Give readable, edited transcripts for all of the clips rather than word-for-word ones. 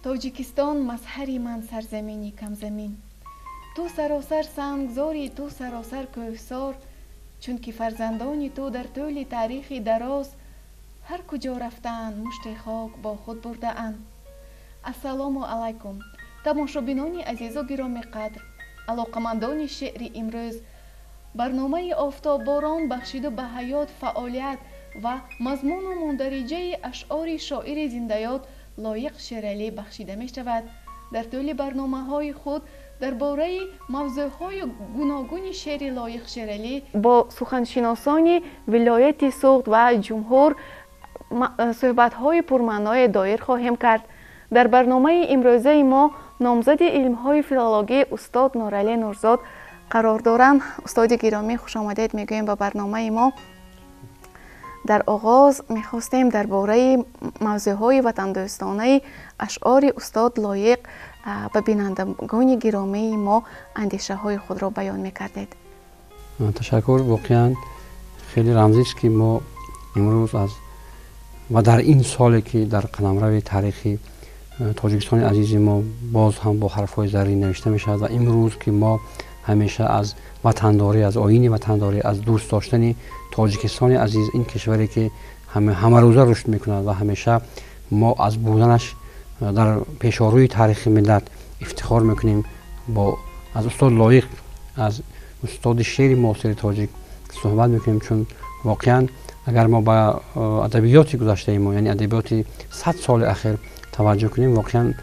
Тоҷикистон мазҳари ман, сарзамини камзамин, ту саросар сангзори, ту саросар кӯҳсор, чунки фарзандони ту дар тӯли таърихи дароз ҳар куҷо рафтаанд, муште хок бо худ бурдаанд. Ассалому алайкум, тамошобинони азизу гиромиқадр, алоқамандони шеъри имрӯз. Барномаи Офтобборон бахшиду ба ҳаёт, фаъолият ва мазмуну мундариҷаи ашъори шоири зиндаёд Лоиқ Шералӣ бахшида мешавад. Дар тӯли барномаҳои худ дар бораи мавзӯъҳои гуногуни шеъри Лоиқ Шералӣ бо суханшиносони вилояти Суғд ва ҷумҳур суҳбатҳои пурмаъное доир хоҳем кард. Дар барномаи имрӯзаи мо номзади илмҳои филологӣ устод Нуралӣ Нурзод қарор доранд. Устоди гиромӣ, хушомадед мегӯем ба барномаи мо. Дар оғоз мехостем дар бораи мавзӯъҳои ватандӯстонаи ашъори устод Лоиқ ба бинандагони гиромии мо андешаҳои худро баён мекардед. Ташаккур. Воқеан хеле рамзист, ки мо имрӯз аз ва дар ин соле, ки дар қаламрави таърихи Тоҷикистони азизи мо боз ҳам бо ҳарфҳои заррин навишта мешавад ва имрӯз, ки мо ҳамеша аз ватандорӣ, аз оини ватандорӣ, аз дӯст доштани Тоҷикистони азиз, ин кишваре, ки ҳамарӯза рушд мекунад ва ҳамеша мо аз буданаш дар пешорӯи таърихи миллат ифтихор мекунем, бо аз устод Лоиқ, аз устоди шеъри муосири тоҷик суҳбат мекунем. Чун воқеан агар мо ба адабиёти гузаштаи мо, яъне адабиёти 100 соли ахир таваҷҷӯҳ кунем, воқеан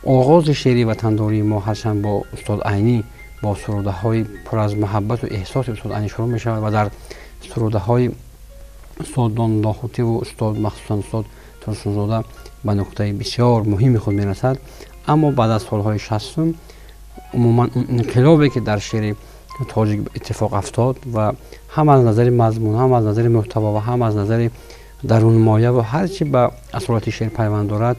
оғози шеъри ватандории мо ҳарчанд бо устод Айнӣ, бо сурудаҳои пур аз муҳаббату эҳсоси устод Айнӣ шурӯъ мешавад ва дар сурудаҳои устодон Лоҳутиву устод, махсусан устод Турсунзода ба нуқтаи бисёр муҳими худ мерасад. Аммо баъд аз солҳои 60-ум умуман он инқилобе, ки дар шеъри тоҷик иттифоқ афтод ва ҳам аз назари мазмун, ҳам аз назари муҳтаво ва ҳам аз назари дарунмоя ва ҳар чи ба асолати шеър пайванд дорад,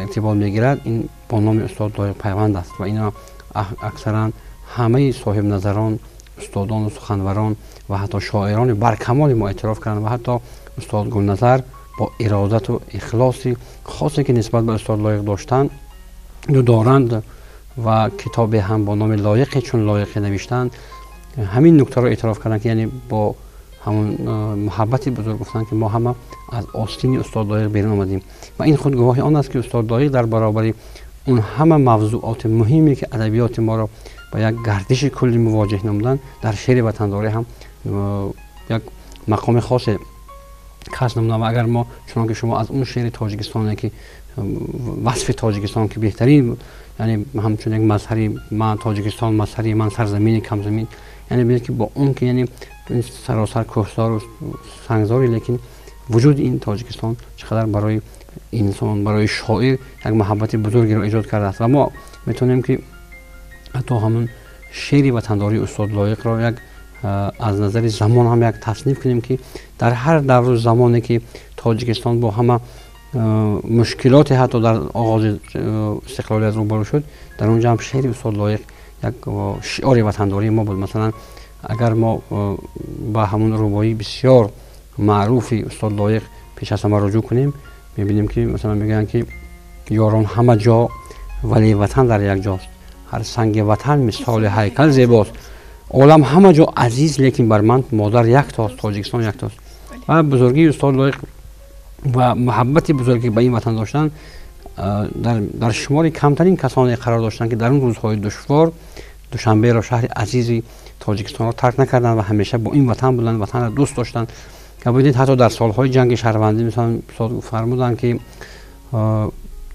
иртибот мегирад, ин бо номи устод Лоиқ пайванд аст ва ино аксаран ҳамаи соҳибназарон, устодону суханварон ва ҳатто шоирони баркамоли мо эътироф карданд. Ва ҳатто устод Гулназар бо иродату ихлоси хосе, ки нисбат ба устод Лоиқ доштанд, доранд ва китобе ҳам бо номи «Лоиқе чун лоиқе» навиштанд, ҳамин нуктаро эътироф карданд, ки яъне бо ҳамон муҳаббати бузург гуфтанд, ки мо ҳама аз остини устод Лоиқ берун омадем. Ва ин худ гувоҳи он аст, ки устод Лоиқ дар баробари он ҳама мавзӯоти муҳиме, ки адабиёти моро ба як гардиши куллӣ мувоҷеҳ намуданд, дар шеъри ватандорӣ ҳам як мақоми хосе касб намуданд. Ва агар мо, чунон ки шумо аз он шеъри Тоҷикистоне, ки васфи Тоҷикистон, ки беҳтарин, яъне ҳамчун як мазҳари ман Тоҷикистон, мазҳари ман, сарзамини камзамин, яъне бинед, ки бо он ки яъне саросар кӯҳсору сангзори, лекин вуҷуди ин Тоҷикистон чӣ қадар барои инсон, барои шоир як муҳаббати бузургеро эҷод кардааст. Ва мо метавонем, ки ҳатто ҳамон шеъри ватандории устод Лоиқро як аз назари замон ҳам як тасниф кунем, ки дар ҳар давру замоне, ки Тоҷикистон бо ҳама мушкилоте ҳатто дар оғози истиқлолият рӯбарӯ шуд, дар он ҷо ҳам шеъри устод Лоиқ як шиори ватандории мо буд. Масалан, агар мо ба ҳамон рубоии бисёр маъруфи устод Лоиқ пеш аз ҳама руҷӯъ кунем, мебинем, ки масалан мегӯянд, ки ёрон ҳама ҷо, вале ватан дар як ҷост, ҳар санги ватан мисоли ҳайкал зебост, олам ҳама ҷо азиз, лекин бар ман модар яктост, Тоҷикистон яктост. Ва бузургии устод Лоиқ ва муҳаббати бузурге ба ин ватан доштанд, дар шумори камтарин касоне қарор доштанд, ки дар он рӯзҳои душвор Душанберо, шаҳри азизи Тоҷикистонро тарк накарданд ва ҳамеша бо ин ватан буданд, ватанро дӯст доштанд. Бибинед, ҳатто дар солҳои ҷанги шаҳрвандӣ, мисалан, фармуданд, ки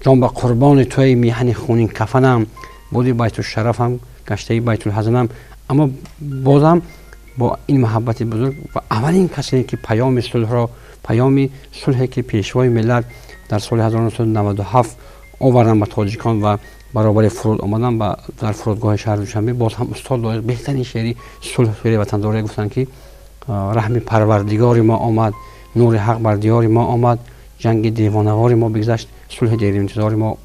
ҷон ба қурбони туи меҳани хунин кафанам, буди байтушшарафам, гаштаи байтулҳазанам. Аммо бозам бо ин муҳаббати бузург ва аввалин касе, ки паёми сулҳро, паёми сулҳе, ки Пешвои миллат дар соли 1997 оварданд ба тоҷикон ва баробари фуруд омадан дар фурудгоҳи шаҳри Душанбе, боз ҳам устод Лоиқ беҳтарин шеъри сулҳ, шеъри ватандорӣ гуфтанд, ки раҳми Парвардигори мо омад, нури ҳақ бар диёри мо омад, ҷанги девонавори мо бигзашт, сулҳи деринтизори мо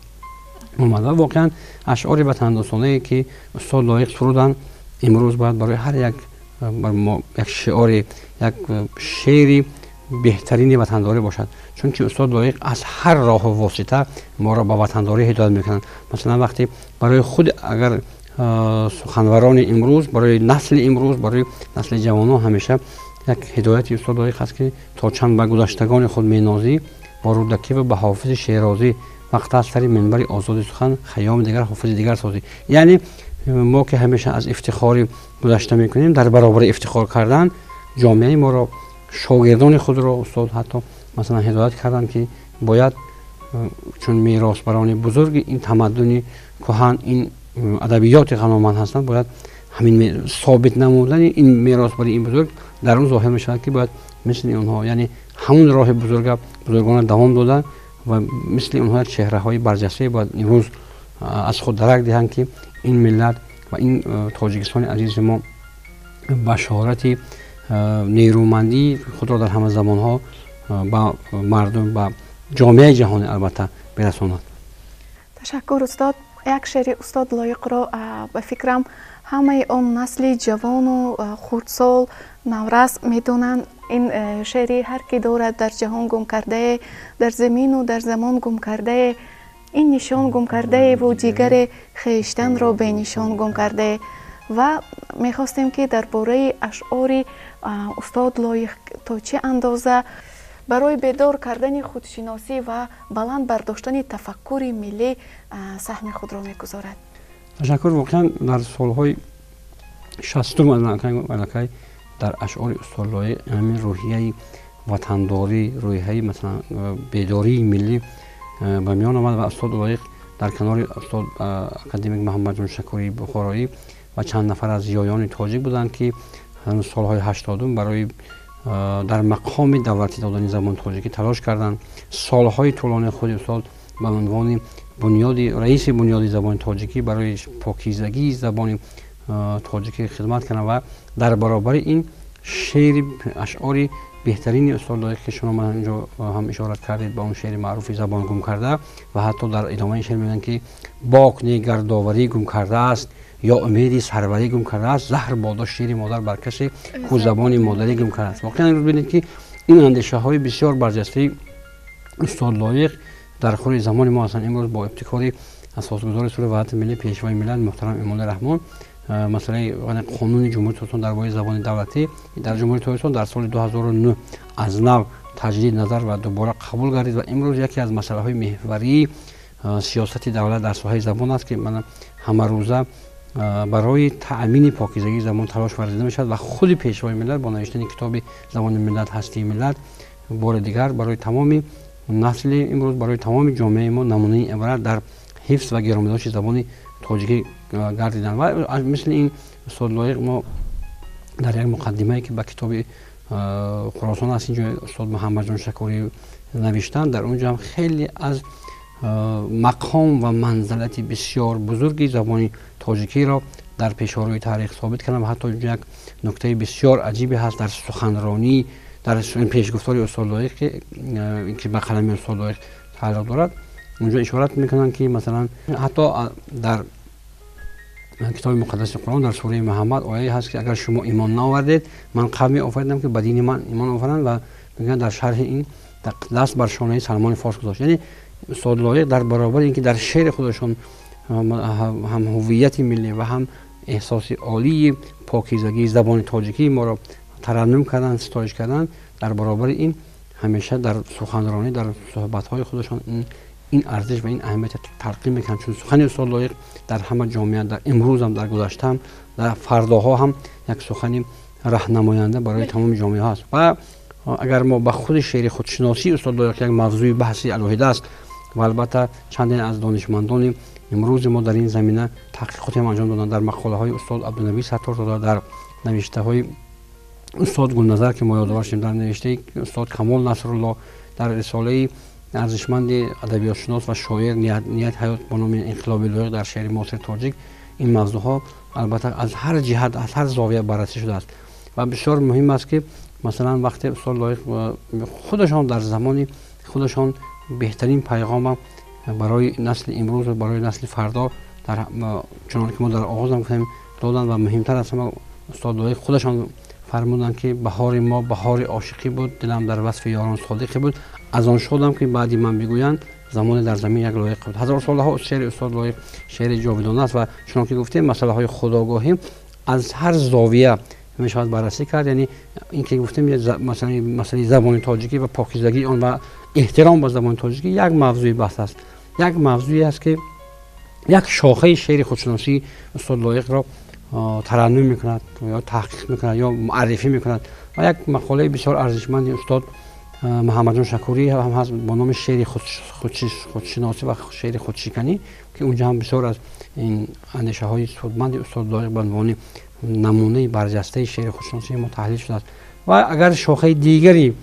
омад. Ва воқеан ашъори ватандӯстонае, ки устод Лоиқ суруданд, имрӯз бояд барои ҳар як як шиори, як шеъри беҳтарини ватандорӣ бошад, чунки устод Лоиқ аз ҳар роҳу восита моро ба ватандорӣ ҳидоят мекунанд. Масалан, вақте барои худ агар суханварони имрӯз, барои насли имрӯз, барои насли ҷавонон ҳамеша як ҳидояти устод Лоиқ аст, ки то чанд ба гузаштагони худ менозӣ, бо Рӯдакӣ ва ба Ҳофизи Шерозӣ, вақт аз сари минбари озоди сухан Хайёми дигар ҳофизи дигар созӣ. Яъне мо ки ҳамеша аз ифтихори гузашта мекунем, дар баробари ифтихор кардан ҷомеаи моро, шогирдони худро устод ҳатто масалан ҳидоят карданд, ки бояд чун меросбарони бузурги ин тамаддуни кӯҳан, ин адабиёти ғаноманд ҳастанд, бояд ҳамин собит намудани ин меросбари ин бузург дар он зоҳир мешавад, ки бояд мисли онҳо, яъне ҳамун роҳи бузургона давом дода ва мисли онҳо як чеҳраҳои барҷастае бояд имрӯз аз худ дарак диҳанд, ки ин миллат ва ин Тоҷикистони азизи мо башорати нерӯмандии худро дар ҳама замонҳо ба мардум, ба ҷомеаи ҷаҳонӣ албатта бирасонад. Ташаккур, устод. Як шеъри устод Лоиқро ба фикрам ҳамаи он насли ҷавону хурдсол, наврас медонанд. Ин шеъри ҳар ки дорад дар ҷаҳон гум кардае, дар замину дар замон гум кардае, ин нишон гум кардаеву дигаре хештанро бенишон гум кардае. Ва мехостем, ки дар бораи ашъори устод Лоиқ то чӣ андоза барои бедор кардани худшиносӣ ва баланд бардоштани тафаккури миллӣ саҳми худро мегузорад. Ташаккур. Воқеан дар солҳои 60-ум аллакай дар ашъори устод Лоиқ ҳамин рӯҳияи ватандорӣ, рӯҳияи масалан бедории миллӣ ба миён омад ва устод Лоиқ дар канори устод академик Муҳаммадҷон Шакурии Бухороӣ ва чанд нафар аз зиёёни тоҷик буданд, ки солҳои 80-ум барои дар мақоми давлатӣ додани забони тоҷикӣ талош карданд. Солҳои тӯлонии худи устод ба унвони бунёди раиси бунёди забони тоҷикӣ барои покизагии забони тоҷикӣ хидмат карданд ва дар баробари ин шеъри ашъори беҳтарини устод Лоиқ, ки шумо ман инҷо ҳам ишорат кардед ба он шеъри маъруфи забон гум карда, ва ҳатто дар идомаи шеър мегӯянд, ки бок негардоварӣ гум кардааст ё умеди сарварӣ гум кардааст, заҳр бодо шири модар бар касе ку забони модарӣ гум кардааст. Воқеан имрӯз бинед, ки ин андешаҳои бисёр барҷастаи устод Лоиқ дар хури замони мо ҳастанд. Имрӯз бо ибтикори асосгузори сулҳу ваҳдати миллӣ, пешвои миллат муҳтарам Эмомалӣ Раҳмон, масъалаи қонуни Ҷумҳурии Тоҷикистон дар бораи забони давлатӣ дар Ҷумҳурии Тоҷикистон дар соли 2009 аз нав таҷдид назар ва дубора қабул гардид ва имрӯз яке аз масъалаҳои меҳварии сиёсати давлат дар соҳаи забон аст, ки ҳамарӯза барои таъмини покизагии забон талош варзида мешавад ва худи пешвои миллат бо навиштани китоби Забони миллат ҳастии миллат бори дигар барои тамоми насли имрӯз, барои тамоми ҷомеаи мо намунаи ибрат дар ҳифз ва гиромидошти забони тоҷикӣ гардиданд. Ва мисли ин устод Лоиқ мо дар як муқаддимае, ки ба китоби Хуросон аст, инҷо устод Муҳаммадҷон Шакурӣ навиштанд, дар он ҷо ҳам хеле аз мақом ва манзалати бисёр бузурги забони тоҷикиро дар пешорӯи таърих собит карданд. Ва ҳатто инҷо як нуктаи бисёр аҷибе ҳаст дар суханронӣ, дар пешгуфтори устод Лоиқ, ки ба қалами устод Лоиқ тааллуқ дорад. Онҷо ишорат мекунанд, ки масалан ҳатто дар китоби муқаддаси Қуръон дар сураи Муҳаммад ояе ҳаст, ки агар шумо имон наовардед, ман қавме офаридам, ки ба дини ман имон оваранд, ва мегӯянд дар шарҳи ин даст бар шонаи Салмони Форс гузошт. Яъне устод Лоиқ дар баробари ин ки дар шеъри худашон ҳам ҳуввияти миллӣ ва ҳам эҳсоси олии покизагии забони тоҷикии моро тараннум карданд, ситоиш карданд, дар баробари ин ҳамеша дар суханронӣ, дар суҳбатҳои худашон ин арзиш ва ин аҳамиятро талқин мекунанд, чун сухани устод Лоиқ дар ҳама ҷомеа, дар имрӯзам, дар гузаштаам, дар фардоҳо ҳам як сухани раҳнамоянда барои тамоми ҷомеаҳо аст. Ва агар мо ба худи шеъри худшиносии устод Лоиқ, як мавзӯи баҳси алоҳида аст ва албатта чанде аз донишмандони имрӯзи мо дар ин замина таҳқиқоте ҳам анҷом доданд, дар мақолаҳои устод Абдунабӣ Сатторзода, дар навиштаҳои устод Гулназар, ки мо ёдовар шудем, дар навиштаи устод Камол Насрулло, дар рисолаи арзишманди адабиётшинос ва шоир Ният Ҳаёт бо номи Инқилоби Лоиқ дар шеъри муосири тоҷик, ин мавзӯъҳо албатта аз ҳар ҷиҳат, аз ҳар зовия баррасӣ шудааст. Ва бисёр муҳим аст, ки масалан вақте устод Лоиқ худашон дар замони худашон беҳтарин пайғома барои насли имрӯз ва барои насли фардо, дар чунон ки мо дар оғоз ҳам гуфтем, доданд. Ва муҳимтар аз ҳама устод Лоиқ худашон Фармуданд ки баҳори мо баҳори ошиқӣ буд, дилам дар васфи ёрон содиқӣ буд, аз он шодам ки баъди ман бигӯянд замоне дар замин як лоиқ буд. Ҳазор солаҳо шеъри устод Лоиқ шеъри ҷовидона аст ва чунон ки гуфтем, масъалаҳои худогоҳӣ аз ҳар зовия мешавад баррасӣ кард. Яъне ин ки гуфтем, масъалаи забони тоҷикӣ ва покизагии он ва эҳтиром ба забони тоҷикӣ як мавзӯи баҳс аст, як мавзӯе аст ки як шохаи шеъри худшиносии устод Лоиқро тараннум мекунад ё таҳқиқ мекунад ё муаррифӣ мекунад. Ва як мақолаи бисёр арзишманди устод Муҳаммадҷон Шакурӣ ҳам ҳаст бо номи шеъри худшиносӣ ва шеъри худшиканӣ, ки унҷо ҳам бисёр аз ин андешаҳои судманди устод Лоиқ ба унвони намунаи барҷастаи шеъри худшиносии мо таҳлил шудааст. Ва агар шохаи дигари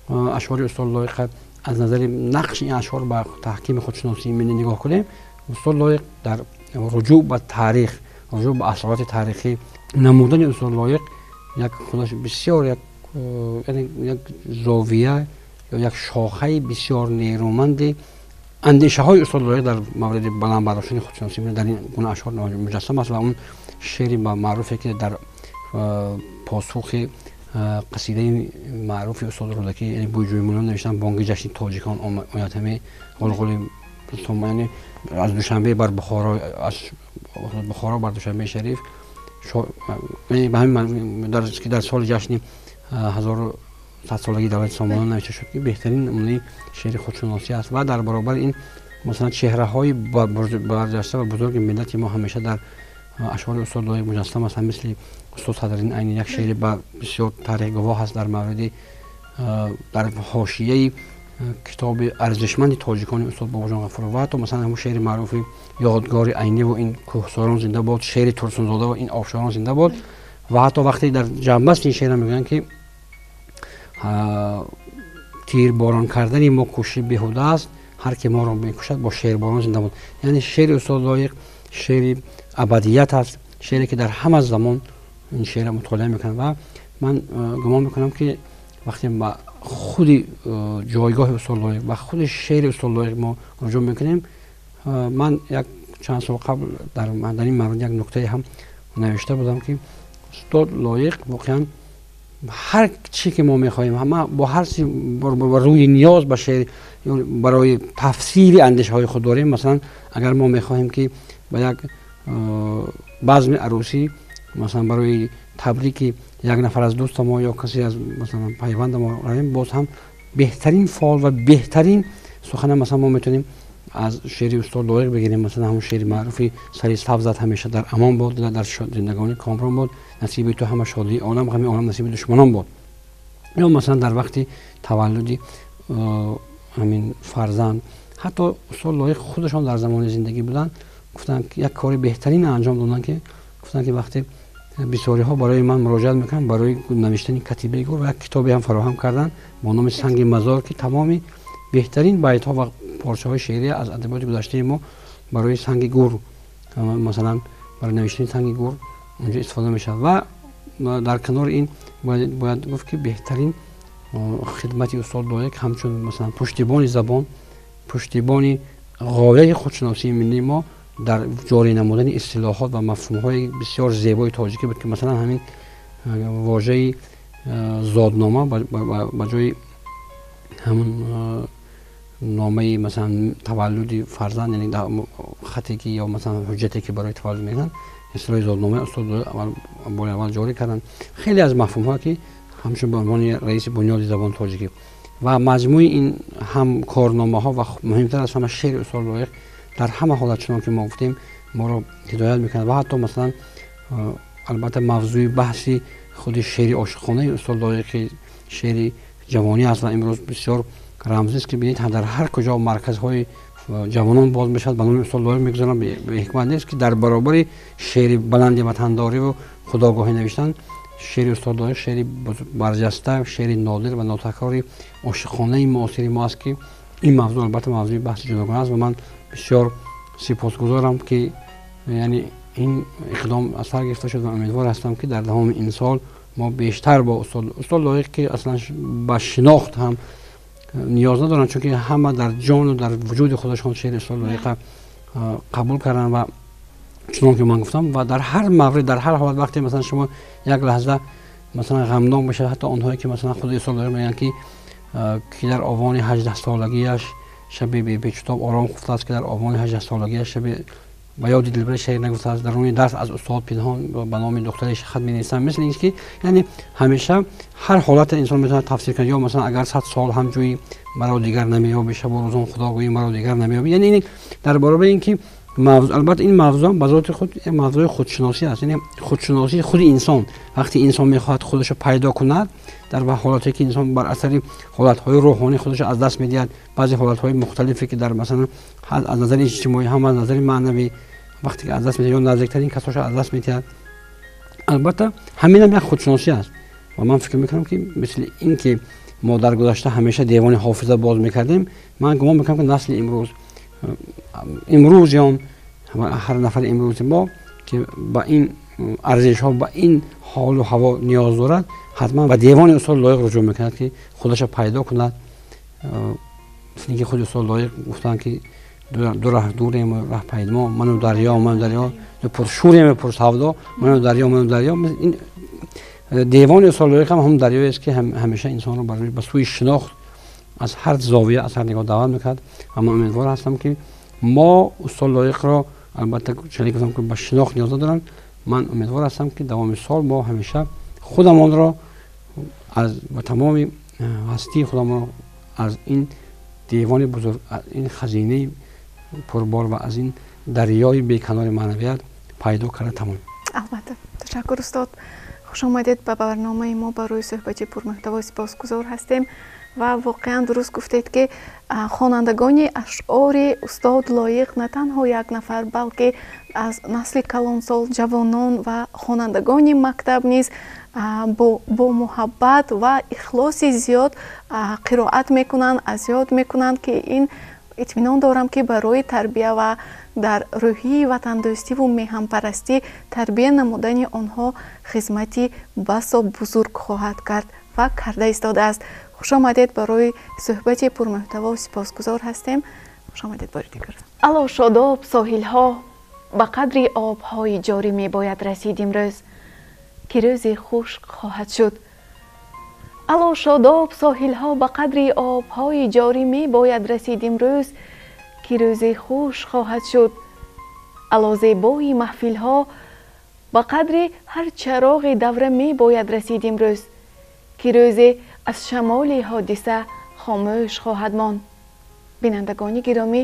ашъори устод Лоиқ аз назари нақши ин ашъор ба таҳкими худшиносии миллӣ нигоҳ кунем, устод Лоиқ дар руҷӯъ ба таърих, руҷӯъ ба асорати таърихӣ намудани устод Лоиқ як худаш бисёр як зовия ё як шохаи бисёр нерӯманди андешаҳои устод Лоиқ дар мавриди баланд бардоштани худшиносӣ дар ин гуна ашъор муҷассам аст. Ва он шеъри маъруфе ки дар посухи қасидаи маъруфи устод Рӯдакӣ, яъне Бӯйҷӯи Мулло навиштан, бонги ҷашни тоҷикон ояд ҳаме ғулғули, яъне аз Душанбе бар Бухоро, аз Бухоро бар Душанбеи шариф, ба ҳамин ки дар соли ҷашни 1100-солагии давлати Сомонӣ навишта шуд, ки беҳтарин намунаи шеъри худшиносӣ аст. Ва дар баробари ин масалан чеҳраҳои барҷаста ва бузурги миллати мо ҳамеша дар ашъори устод Лоиқ муҷассам аст, мисли устод Садриддин Айнӣ як шеъри ба бисёр таърихгувоҳ аст дар мавриди дар ҳошияи китоби арзишманди тоҷикони устод Бобоҷон Ғафуров, ва ҳатто масалан ҳамун шеъри маъруфи ёдгори Айнӣ ва ин кӯҳсорон зинда бод, шеъри Турсунзода ва ин обшорон зинда бод. Ва ҳатто вақте дар ҷамъбасти ин шеъра мегӯянд ки тирборон кардани мо кӯшиши беҳуда аст, ҳар ки моро мекушад бо шеърборон зинда буд. Яъне шеъри устод Лоиқ шеъри абадият аст, шеъре ки дар ҳама замон ин шеърро мутолиа мекунад. Ва ман гумон мекунам ки вақте ба худи ҷойгоҳи устод Лоиқ ва худи шеъри устод Лоиқ мо руҷӯъ мекунем, ман як чанд сол қабл дар ин маврид як нуктае ҳам навишта будам ки устод Лоиқ воқеан ҳар чӣ ки мо мехоҳем, ҳама бо ҳар чи рӯи ниёз ба шеър барои тафсири андешаҳои худ дорем. Масалан агар мо мехоҳем ки ба як базми арӯсӣ, масалан барои табрики як нафар аз дӯста мо ё касе аз масалан пайванда мо равем, боз ҳам беҳтарин фоол ва беҳтарин сухана масалан мо метавонем аз шеъри устод Лоиқ бигирем. Масалан ҳамон шеъри маъруфи сари сабзат ҳамеша дар амон бод, дар зиндагонӣ комрон бод, насиби ту ҳама шодии олам, ғами олам насиби душманон бод. Ё масалан дар вақти таваллуди ҳамин фарзанд, ҳатто устод Лоиқ худашон дар замони зиндагӣ буданд, гуфтанд як кори беҳтарин анҷом доданд ки гуфтанд ки вақте бисёриҳо барои ман муроҷиат мекунанд барои навиштани катибаи гур, ва як китобе ҳам фароҳам карданд бо номи Санги мазор, ки тамоми беҳтарин байтҳо ва порчаҳои шеърӣ аз адабиёти гузаштаи мо барои санги гур, масалан барои навиштани санги гур онҷо истифода мешавад. Ва дар канори ин бояд гуфт ки беҳтарин хидмати устод Лоиқ ҳамчун масалан пуштибони забон, пуштибони ғояи худшиносии миллии мо дар ҷорӣ намудани истилоҳот ва мафҳумҳои бисёр зебои тоҷикӣ буд, ки масалан ҳамин вожаи зоднома ба ҷои ҳамун номаи масалан таваллуди фарзанд, яъне хате ки ё масалан ҳуҷҷате ки барои таваллуд мекунанд, истилоҳи зодномаи устод бори аввал ҷорӣ карданд. Хеле аз мафҳумҳое ки ҳамчун ба унвони раиси бунёди забони тоҷикӣ ва маҷмӯи ин ҳам корномаҳо ва муҳимтар аз ҳама шеъри устод Лоиқ дар ҳама ҳолат, чунон ки мо гуфтем, моро ҳидоят мекунад. Ва ҳатто масалан албатта мавзӯи баҳси худи шеъри ошиқонаи устод Лоиқ ки шеъри ҷавонӣ аст ва имрӯз бисёр рамзист ки бинед дар ҳар куҷо марказҳои ҷавонон боз мешавад ба номи устод Лоиқ мегузоранд. Беҳикмат нест ки дар баробари шеъри баланди ватандориву худогоҳӣ навиштан, шеъри устод Лоиқ шеъри барҷаста, шеъри нодир ва нотакрори ошиқонаи муосири мо аст, ки ин мавзӯъ албатта мавзӯи баҳси ҷудогона аст. Ва ман бисёр сипосгузорам ки яъне ин иқдом аз сар гирифта шуд ва умедвор ҳастам ки дар давоми ин сол мо бештар бо устод Лоиқ, ки аслан ба шинохт ҳам ниёз надоранд, чунки ҳама дар ҷону дар вуҷуди худашон шеъри устод Лоиқро қабул карданд ва чунон ки ман гуфтам, ва дар ҳар маврид, дар ҳар ҳолат, вақте масалан шумо як лаҳза масалан ғамнок мешавад. Ҳатто онҳое ки масалан худи устод Лоиқ мегӯянд ки дар овони 18 солагиаш шаби бепечутоб ором хуфтааст, ки дар овони 18 солагиаш шаби ба ёди дилбари шеър нагуфтааст, дар рӯи дарс аз устод пинҳон ба номи духтари хат менависам. Мисли ин ки яъне ҳамеша ҳар ҳолате инсон метавонад тафсир кунад. Ё масалан агар 100 сол ҳам ҷӯи маро дигар намеёбӣ, шабу рӯзон худо гӯӣ маро дигар намеёбӣ. Яъне ин дар баробари ин ки албатта ин мавзӯъ ба зоти худ мавзӯи худшиносӣ аст, яъне худшиносии худи инсон. Вақте инсон мехоҳад худашро пайдо кунад, дар ҳолате ки инсон бар асари ҳолатҳои рӯҳонӣ худашро аз даст медиҳад, баъзе ҳолатҳои мухталифе ки дар масалан аз назари иҷтимоӣ ҳам аз назари маънавӣ вақте ки аз даст медиҳад ё наздиктарин касошро аз даст медиҳад, албатта ҳамин ҳам як худшиносӣ аст. Ва ман фикр мекунам ки мисли ин ки мо дар гузашта ҳамеша девони ҳофиза боз мекардем, ман гумон мекунам ки насли имрӯзиён, ҳар нафари имрӯзи мо ки ба ин арзишҳо, ба ин ҳолу ҳаво ниёз дорад, ҳатман ба девони устод Лоиқ руҷӯъ мекунад ки худашро пайдо кунад. Мисли ин ки худи устод Лоиқ гуфтанд ки ду раҳ дурем раҳ пайдо, ману дарё, ману дарё, пуршӯрем пурсавдо, ману дарё, ману дарё. Ин девони устод Лоиқ ҳам ҳамон дарёест ки ҳамеша инсонро ба сӯи шинохт аз ҳар зовия, аз ҳар нигоҳ даъват мекунад. Ва ман умедвор ҳастам ки мо устод Лоиқро албатта чунин гуфтам ки ба шинохт ниёз надоранд, ман умедвор ҳастам ки давоми сол мо ҳамеша худамонро аз ба тамоми ҳастии худамонро аз ин девони бузург, аз ин хазинаи пурбор ва аз ин дарёи беканори маънавият пайдо карда тавонем. Албатта. Ташаккур устод. Хуш омадед ба барномаи мо. Барои суҳбати пурмуҳтаво сипосгузор ҳастем. Ва воқеан дуруст гуфтед ки хонандагони ашъори устод Лоиқ на танҳо як нафар, балки аз насли калонсол, ҷавонон ва хонандагони мактаб низ бо муҳаббат ва ихлоси зиёд қироат мекунанд, аз ёд мекунанд, ки ин итминон дорам ки барои тарбия ва дар рӯҳии ватандӯстиву меҳанпарастӣ тарбия намудани онҳо хизмати басо бузург хоҳад кард ва карда истодааст. Хуш омадед барои суҳбати пурмуҳтаво, сипосгузор ҳастем. Хуш омадед бори дигар. Ало шодоб соҳилҳо, ба қадри обҳои ҷорӣ мебояд расид имрӯз, ки рӯзи хушк хоҳад шуд. Ало шодоб соҳилҳо, ба қадри обҳои ҷорӣ мебояд расид имрӯз, ки рӯзи хушк хоҳад шуд. Ало зебои маҳфилҳо, ба қадри ҳар чароғи давра мебояд расид имрӯз, ки рӯзе аз шамоли ҳодиса хомӯш хоҳад монд. Бинандагони гиромӣ,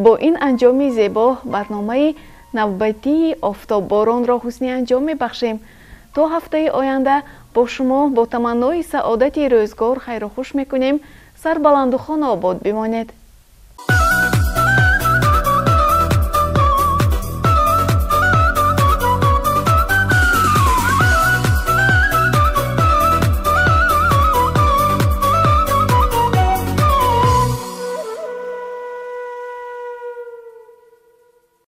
бо ин анҷоми зебо барномаи навбатии офтобборонро ҳусни анҷом мебахшем. То ҳафтаи оянда бо шумо бо таманнои саодати рӯзгор хайру хуш мекунем. Сарбаланду хонаобод бимонед.